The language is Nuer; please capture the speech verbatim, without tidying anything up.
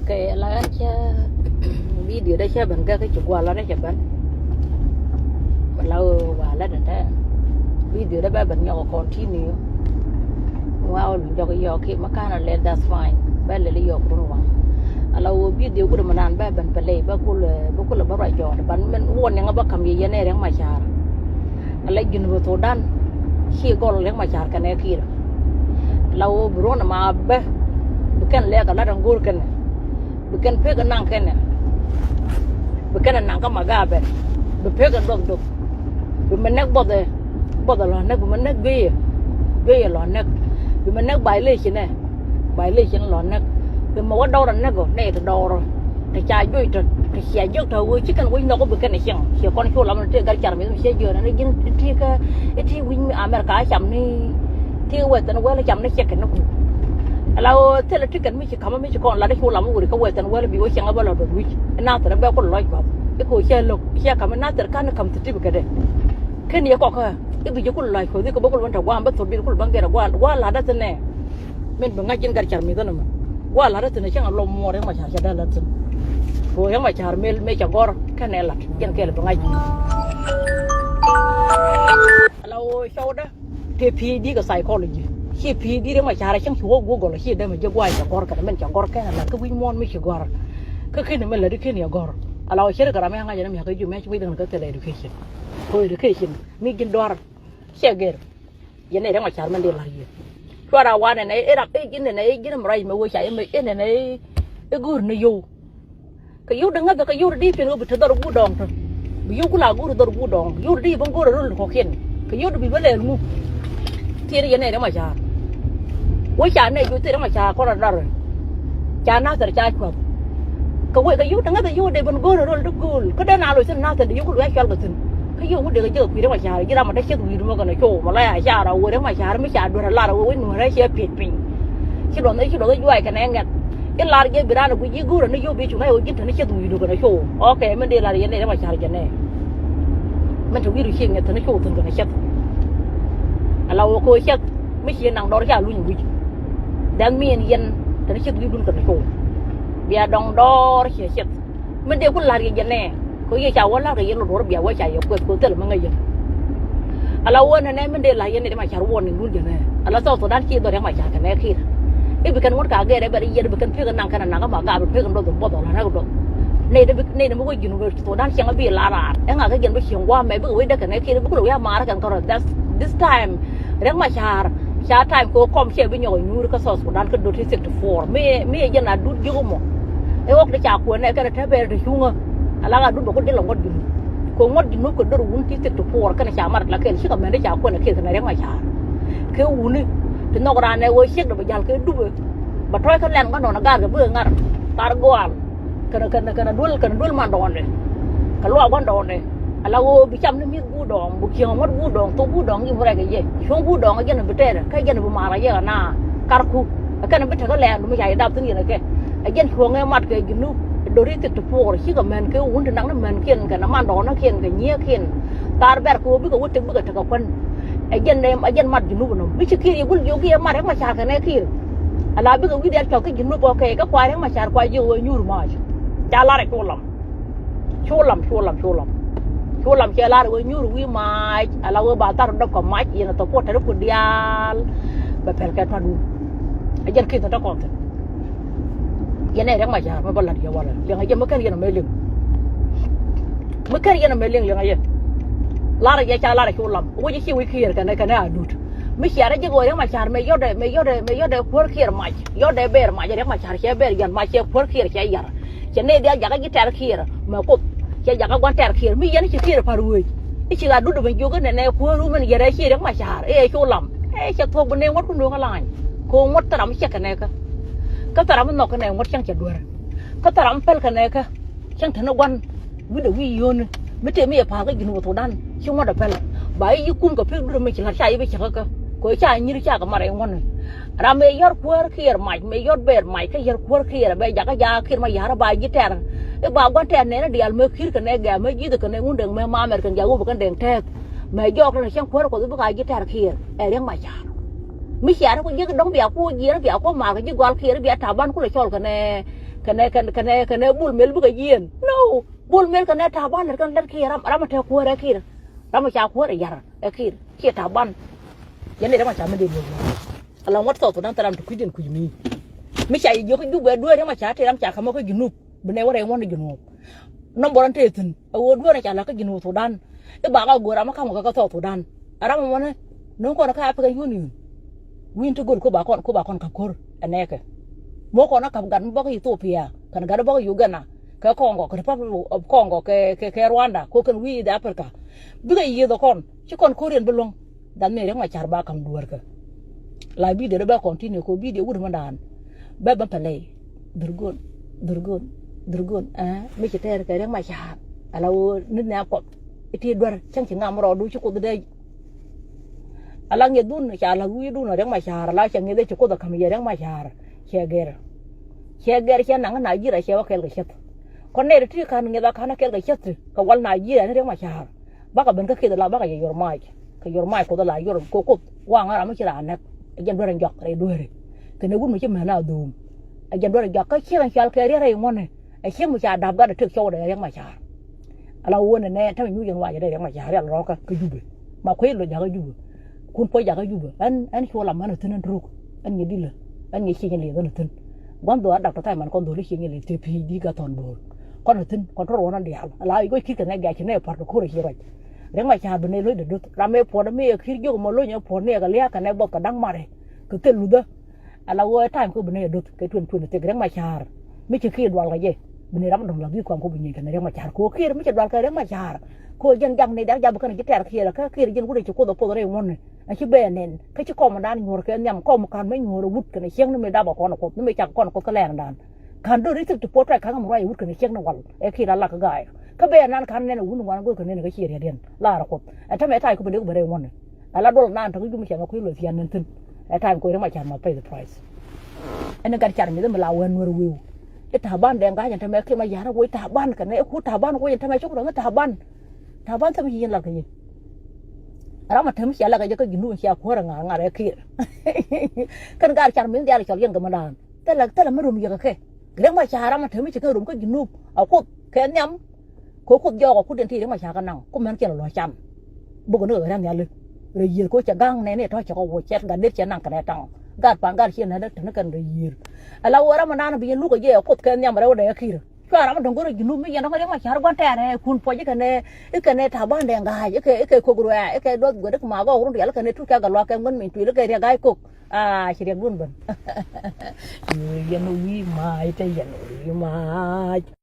Kɛ la ɣän cä bidio dee cä ben gäk kä ci gua̱a̱r la dee cä ben. Bɛ la ɣöö wa la dee dee bidio dee bɛ ben nyɔk continue. Wa ɣöö luny jɔk yɔɔk ki ma ka̱n a lɛl, that's fine. Bɛ lɛl yɔɔk kun waŋ. Ala ɣöö bidio wut mɛ naan bɛ ben pɛ lɛy bɛ kul bɛ kul bä ruac jɔɔt ban mɛn wä niŋ bä ka̱m yɛ yɛn ɛ Riɛk Macar. Ala Junub Thudan ci gɔl Riɛk Macar kɛnɛ Kiir. La ɣöö bi ruɔ̱n ma bä bi kɛn lɛɛk a lat ɛn go̱o̱r kɛnɛ, bi kɛn pek ɛ naŋ kɛnɛ, bi kɛn ɛ naŋ kä ma gaabɛ, bi pek ɛ duɔth duɔth. Bi mɛ näk buɔth ɛ buɔth ɛ lɔ näk, bi mɛ näk guiyɛ guiyɛ lɔ näk, bi mɛ näk violation ɛ violation lɔ näk. Bi mɛ wä dɔɔr ɛ näk ɔ nɛy ti dɔɔr ɔ ti ca juɔc tɔ ti cia jiök tɔ ɣöö ci kɛn wec nhɔk ɔ bi kɛn ɛ cieŋ. Ciɛ kɔn cu lam ni tëë gat car mi mi ciɛ jiöör ɛn ji̱n ti kä ti wi̱c mi America a cam ni ti wɛth ɛn wɛl cam ni ciɛ kɛn ni ku. Ala ɣöö thilɛ ti kɛn mi ci ka̱m mi ci kɔn lat i̱ cu lam i̱ wuri kä wɛth ɛn wɛl bi wä cieŋ ɛ bä lɔ dɔ̱th wi̱c. Inathir ɛ bɛ kul lɔc kuath i̱ kɛ wä cɛ lo̱k cɛ ka̱m inathir ka̱n i̱ ka̱m thi̱ti̱ bi kädɛ. Ken yɛ kɔk kä i̱ bi ji̱ kul lɔc kuɔth i̱ kɛ bä kul wän tɛ gua̱a̱m bä thot bi kul bä gɛr ɛ gua̱a̱ gua̱a̱ la̱t däthin nɛ. Min bi ŋa̱c ji̱n gat car mi thänä mɛ gua̱a̱ la̱t däthin nɛ cäŋ a lɔ muɔɔr Riɛk Macar cɛ dee la̱thin. Kɛ ɣöö Riɛk Macar mël mëë cɛ gɔ̱r kɛnɛ la̱t jɛn kɛɛl bi ŋa̱c. Ala ɣöö cɔwdä tëë PhD kɛ psychology. Ci PhD Riɛk Macar cäŋ ci wä Google ci dämɛ ji̱ gua̱a̱c cɛ gɔ̱r kɛnɛ min cɛ gɔ̱r kɛnɛ la̱t kä wi̱c muɔ̱ɔ̱n mi ci gɔ̱r. Kä ken mi la̱t i̱ ken yɛ gɔ̱r. Ala ɣöö cɛ ri kɛ ram mi ɣä ŋa̱c ɛn mi ɣä kä ji̱ mɛc wi̱c däŋ kä thilɛ education. Kɛ ɣöö education mi ji̱n dɔ̱a̱r cɛ gɛr. Yɛn nɛy Riɛk Macar mɛn dee la̱r yɛ. Cuarɛ a wanɛ nɛ i̱ rap i̱ ji̱n nɛ i̱ ji̱n mɛ ruac mɛ wee ca i̱ mɛ i̱ nɛ nɛ i̱ go̱o̱r ni yio̱w. Kɛ yio̱w di ŋäth kɛ yio̱w di piɛn ɣöö bi te dhɔr guur dɔɔŋ tɔ. Bi yio̱w kula go̱o̱r dhɔr guur dɔɔŋ yio̱w di bi go̱o̱r rol kɔkiɛn. Kɛ yio̱w di bi bä lɛɛl ŋu. Tiɛn yɛn nɛy Riɛk Macar. Wee ca nɛy juɔc thil Riɛk Macar kɔn a dar. Ca nathɛr ca cuath. Kɛ wec kɛ yio̱w di ŋäth yio̱w dee ben go̱o̱r rol di go̱o̱l kä dee na loc thin nathɛr di yio̱w kul wee cual kɛ thin. Kä yio̱w ŋut dee kɛ jiäk kui̱ Riɛk Macar ji̱ ram a dee cieth wi̱i̱ mɔ kɛn a cow mɔ la ya ca ra wee Riɛk Macar mi ca duer a lar a wee wec nuɔ̱rɛ ciɛ piec piny. Ci luɔth ci luɔth juac kɛn ɛ ŋɛth. I̱ lar jɛ bi raan a guic ji̱ go̱o̱r a ni yio̱w bi cuŋ a yɛ wee ji̱n te ni cieth wi̱i̱ du kɛn a cow. Ok min dee lar yɛn nɛy Riɛk Macar jɛ nɛ. Min te wi̱i̱ du ci ŋɛth te ni cow thi̱n kɛn a cieth. Ala wä kɛ wä cieth mi ci naŋ dɔɔr ca luny wi̱c. That mean yɛn te ni cieth wi̱i̱dun kɛn a cow. Bia dɔŋ dɔɔr ciɛ cieth. Min dee ku la̱r yɛ jɛ nɛ kɛ yɛ ca wä la̱r kɛ yɛ lot wär bia wä ca yɛ kuɛth kɛ thil mi ŋäc yɛn. Ala wä nɛnɛ min dee la̱r yɛ nɛy Riɛk Macar warning dun jɛ nɛ. Ala South Sudan ci dhɔr Riɛk Macar kɛ nɛ Kiir. I̱ bi kɛn ŋuɔ̱t ka gɛɛr ɛ bɛr yɛn bi kɛn pek naŋ kɛn a naŋ kä ma gaap pek in duɔth in buɔth ɔ la̱r näk duɔth. Nɛy dee bi nɛy dee mi wä ji̱n wä ci Sudan cieŋ bi la̱r raar ɛŋa kä jɛn bi cieŋ gua̱a̱m mɛ bikɛ wec dee kɛ nɛ Kiir bi kulɛ wi̱i̱ a ma̱a̱r kɛn kärɔ̱. That's this time. Riɛk Macar ca time kɛ ɣöö kɔm cɛ bi nyɔk ɛ nyuur kä South Sudan kä dot ti sixty four mi mi ɛ jɛn a dut jiök mɔ. Ɛ ɣɔk di ca kuɛn nɛ kɛn ɛ te bɛɛr ti cuŋä. Ala ɣä dut bɛ ku dil ɛ ŋuɔ̱t Junub kɛ ŋuɔ̱t Junub kɛ dot wun ti sixty four kɛn ca mat la kɛl cikɛ mɛn di ca kuɛn ɛ kiɛ kɛn ɛ Riɛk Macar. Kɛ wuni ti nhɔk raan ɛ ɣöö ciek dee bɛ jal kɛ dupɛ. Bɛ tɔ̱ɔ̱c kä lɛn kä nɔn ɛ gaar kɛ bikɛ ŋa̱r thar gɔaal. Kɛnɛ kɛnɛ kɛnɛ duel kɛnɛ duel man dɔɔndɛ. Kɛ luaak gua̱n dɔɔndɛ. Ala ɣöö bi cam ni mi̱eth guur dɔɔŋ bi cieŋ ŋuɔ̱t guur dɔɔŋ thok guur dɔɔŋ ji̱ bi rɛk kɛ yɛ cuɔ̱ŋ guur dɔɔŋ ɛ jɛn bi tɛɛrɛ kä jɛn bi ma̱a̱r ɛ yɛ kɛ na karku. Ɛ kɛn bi tekɛ lɛɛn bi mi ca yɛ dap thi̱n yɛn ɛ kɛ ɛ jɛn cuɔ̱ŋ ɛ mat kɛ Junub. Dori thik ti puɔɔr cikɛ mɛn kɛ wun ti nak ni mɛnkiɛn kɛnɛ man dɔɔŋ ni kiɛn kɛ nyiëëkiɛn. Thar bɛr kɛ ɣöö bikɛ wä tek bikɛ tekɛ kuän. Ɛ jɛn ɛ jɛn mat Junub nɔm mi ci Kiir yɛ gul jiök i̱ ɛ mat ɛ ma ca̱r kɛnɛ Kiir. Ala bikɛ wi̱i̱ dhɛl cɔk kä Junub ɔ kɛ kä kua̱r ɛ ma ca̱r kua jiök ɛ nyuur ma̱a̱c. Ca lar ɛ cu lam. Cu lam cu lam cu lam. Cu lam cɛ lar ɛ wee nyuur wi̱i̱ ma̱a̱c ala wee ba thar dɔp kɛ mac yɛn ɛ thok puɔt tɛr ku diaal. Bɛ pɛl kɛ tua̱t wun. Ɛ jɛn Kiir thok tɛ kɔn thi̱n. Yɛn ɛ Riɛk Macar mɛ bä la̱t yɛ walɛ liɛŋɛ jɛ mi kɛn yɛn ɛ mɛ liŋ. Mi kɛn yɛn ɛ mɛ liŋ liɛŋɛ jɛ. Lar ɛ jɛ ca lar ɛ cu lam wec ɛ ci wi̱c Kiir kɛnɛ kɛnɛ a dut. Mi ciarɛ ji̱ ɣöö Riɛk Macar mɛ yɔtdɛ mɛ yɔtdɛ mɛ yɔtdɛ kuäär Kiir mac yɔtdɛ bɛɛr mac Riɛk Macar cɛ bɛɛr yɛn mac cɛ kuäär Kiir cɛ yar. Cɛ nɛy diaal jakä ji̱ tɛr Kiir mɛ Kuoth cɛ jakä gua̱n tɛr Kiir mi yɛn ci Kiir pa̱r wec. I̱ ci ɣa̱ dut ɛmɛ jiök i̱ nɛnɛ kuäär wumɛn yɛrɛ ci Riɛk Macar i̱ ɛ cu lam. Ɛ cɛ thuɔ̱k bi nɛy ŋuɔ̱t kun duɔ̱ŋ ɛ la̱ny. Kɛ ɣöö ŋuɔ̱t thil ram mi ciɛk kɛnɛ kä kä thil ram mi nhɔk kɛnɛ ŋuɔ̱t cäŋ cɛ duer. Kä thil ram mi päl kɛnɛ kä cäŋ te ni gua̱n. Wi̱cdɛ wi̱i̱ yio̱o̱ni mi tëë mi yɛ pa̱a̱k kä Junub Thudan ci ŋuɔ̱t ɛ pɛl. Ba i̱ yi̱ kum kɛ pek duer mi ci la̱t ca i̱ bi cäk kä kɛ ɣöö ca i̱ nyir ca kɛ mat rɛy ŋuɔ̱tni. Ram mëë yɔ̱r kuäär Kiir mac mëë yɔ̱r bɛɛr mac kä yär kuäär Kiir ɛ bɛ jakä jaak Kiir ma ya̱r ɛ ba ji̱ tɛr. I̱ ba gua̱n tɛr nɛɛni diaal mëë ki̱r kɛnɛ gɛ̈ɛ̈ mëë ji̱th kɛnɛ ŋundɛ mëë ma American jaak wä bi kɛn dɛŋ tɛth. Mëë jɔɔk tɔ̱nɛ cäŋ kuäär Kuɔth i̱ bikɛ a ji̱ tɛr Kiir ɛ Riɛk Macar. Mi ciaari ku jiäk dɔ̱ŋ bia ku jiɛɛr bia ku ma̱a̱k ji̱ gɔal Kiir bia ta̱a̱ ban kulɛ cɔl kɛnɛ Kɛnɛ kɛnɛ kɛnɛ Bol Mel bikɛ jiɛn. No. Bol Mel kɛnɛ Taban lät kɛn lät kiɛ ram ram a te kuäär ɛ kiɛ ram a ca kuäär ɛ yar ɛ kiɛ kiɛ Taban. Yɛn ni ram a ca mi dee luɔk. Ala ŋuɔ̱t South Sudan thil ram ti kui̱diɛn kui̱ mi. Mi ca yɛ jiök kä Jubɛ dueer ram a ca te ram ca ka̱m kä Junub. Bi nɛ wä rɛy ŋuɔ̱t ni Junub. Nɔmbɔr an te thi̱n a ɣöö dueer ca la kä Junub Sudan. I̱ ba kä go̱o̱r ram a ka̱m kɛ kä South Sudan. A ram a mɔnɛ no̱o̱ŋ kɔn kä African Union. Wi̱i̱n ti go̱l ko ba kɔn ko ba kɔn ka̱p ko̱r ɛ nɛɛkɛ. Mɔ kɔn a ka̱p gat mi bä kä Ethiopia kɛn gat mi bä kä Uganda kɛ Congo kɛ Republic of Congo kɛ kɛ kɛ Rwanda ko kɛn wi̱i̱ East Africa. Bikɛ yiëth ɛ kɔn ci kɔn ko̱riɛn bi luäŋ. Dath mi Riɛk Macar ba ka̱m dueerkä. La video dee bɛ continue ko video wut mi daan bɛ bä pɛlɛy. Dhurgon dhurgon dhurgon ɛ mi ci tɛɛr kɛ Riɛk Macar. Ala ɣöö ni nɛ Kuɔth i̱ ti duer cäŋ ci ŋam rɔɔdu ci Kuoth dee. Ala ŋi̱eth dun ca la̱th wi̱i̱ dun a Riɛk Macar ala cɛ ŋi̱eth ëë ci Kuoth a ka̱m yɛ Riɛk Macar. Cɛ gɛr cɛ gɛr cɛ naŋ Nigeria cɛ wä kɛɛl kɛ cäth. Kɔn nɛy ti ti ka̱n ŋi̱eth a ka̱n a kɛɛl kɛ cäth kɛ wal Nigeria ni Riɛk Macar. Bakɛ ben kä kieth la bakɛ yɛ yor mac kɛ yor mac Kuoth la yor kɛ Kuoth waŋä ram mi ci raan näk. Ɛ jɛn duer in jɔak rɛy dueeri kɛnɛ wut mi ci mɛn a dhuum. Ɛ jɛn duer in jɔak kä ciek in cual kɛ riɛt rɛy ŋuɔ̱ni. Ɛ ciek mi ca dap gat ɛ tëk cɔwdɛ Riɛk Macar. Ala wä nɛ nɛ tämɛ nyuc yɛn wacɛ dee Riɛk Macar rial rɔɔkä kä Jubɛ. Ma kuec loc jakä Jubɛ. Kun puɔc jakä Jubɛ ɛn ɛn cuɔ lam ɛn a thi̱n ɛn truk. Ɛn nyɛ dilä ɛn nyɛ cieny lieth ɛn a thi̱n. Gua̱n dhɔaar dak tɔ̱ tha̱a̱c man kɔn dholi cieny lieth te pi̱i̱c di̱i̱t gat thɔn bo̱o̱r. Kɔn a thi̱n kɔn tɔr wɔn a diaal ala i̱ gua̱c ki̱th kɛ nɛ gac ci nɛ pa̱r kɛ ko̱r a ci ruac. Riɛk Macar bi nɛ lo̱cdɛ do̱th ram ëë puɔ̱t mi ɛ ki̱r jiök mɔ lo̱ny ɛ puɔ̱t ni ɛ kɛ lia̱a̱ kɛ nɛ buɔth kɛ da̱ŋ marɛ kɛ thil luthä. Ala ɣöö ɛ time kä bi nɛ ɛ do̱th kɛ twenty twenty-six Riɛk Macar mi ci kiɛ dual kɛ jɛ. Bi nɛ ram dɔ̱ŋ la bi kuaŋ kä bi nyieny kɛ nɛ Riɛk Macar kɛ ɣöö kiɛ mi ci dual kɛ Riɛk Macar. Kɛ ɣöö jɛn jak ni dɛr jap kɛn ci tɛr kiɛ lɛ kä kiɛ jɛn wut ɛ ci Kuoth ɛ Kuoth rɛy ŋuɔ̱n ni ɛ ci bɛ ɛ nɛn kä ci kɔm dan nyuɔ̱r kɛ nhiam kɔm ka̱n mi nyuɔ̱r ɛ wut kɛnɛ cieŋ ni mi dap ɛ kɔn ɛ Kuoth ni mi cak kɔn ɛ Kuoth kä lɛɛr dan. Ka̱n do̱r i̱ thik ti puɔt tɔc ka̱n ŋäm ruac ɛ wut kɛnɛ ciek ni wal ɛ kiɛ la lak kä ga̱a̱c kä bɛ ɛ nan ka̱n nɛn ɛ wut ni ŋuan go̱o̱r kɛ nɛn ɛ kä ciɛ riɛt yɛn la rɛ Kuoth. Ɛ tämɛ ɛ ta̱a̱c kä bi dee ku bɛ rɛy ŋuɔ̱n ni. Ala duɔl nan tɔ̱ kä jum cɛ mɛ kui̱ luɔth cian ni thi̱n. Ɛ time kuɔc Riɛk Macar must pay the price. Ɛn ni gat car mi̱th mi la wɛn nuɛr wi̱i̱w. I̱ Taban dɛŋ ga̱a̱c ɛn tämɛ kiɛ ma ya̱r woc Taban kɛnɛ i̱ ku Taban woc ɛn tämɛ cok rɔ̱ŋ i̱ Taban. Taban thäm ci yɛn lat kɛ yɛ. Ram a täm cia lak kɛ jɛ kä Junub cia kuäär ɛ ŋa̱r ŋa̱r ɛ kiɛ. Kɛn gat car mi̱th diaal cɔl yɛn kɛ mi daan. Thilɛ thilɛ mi rom yɛ kɛ kɛ. Riɛk Macar ram a täm ci kɛ rom kä Junub a Kuoth kɛ nhiam. Kɛ Kuoth jɔɔk a Kuoth in ti Riɛk Macar kɛ naŋ ku mɛn kiɛn a luɔ̱c can. Bok ni kɛ ɣän nhiali rɛy yiëër kɛ cɛ ga̱ŋ nɛn i̱ tɔ̱ cɛ kɛ wuɔc cɛt gat det cɛ naŋ kɛnɛ taŋ. Gat pa̱a̱n gat ciɛ nɛn te ni kɛn rɛy yiëër. Ala wä ram a naan bi yɛn luk a jɛ a Kuoth kɛ nhiam rɛw dɛ a ki̱i̱r. Cua ram a dɔ̱ŋ go̱r a Junub mi yɛn dɔ̱ŋ Riɛk Macar gua̱n tɛɛrɛ kun puɔ̱c ikɛnɛ ikɛnɛ Taban dɛ ŋa̱a̱c ikɛ ikɛ kok ruɛɛ ikɛ duɔth guet ikɛ ma gɔɔk run rial ikɛnɛ tut kɛ gat luaak kɛ ŋuän min tuil ikɛ riɛk ga̱a̱c kok. Aa ci riɛk duɔ̱n ben. Yɛn wi̱i̱ mac te yɛn wi̱i̱ mac.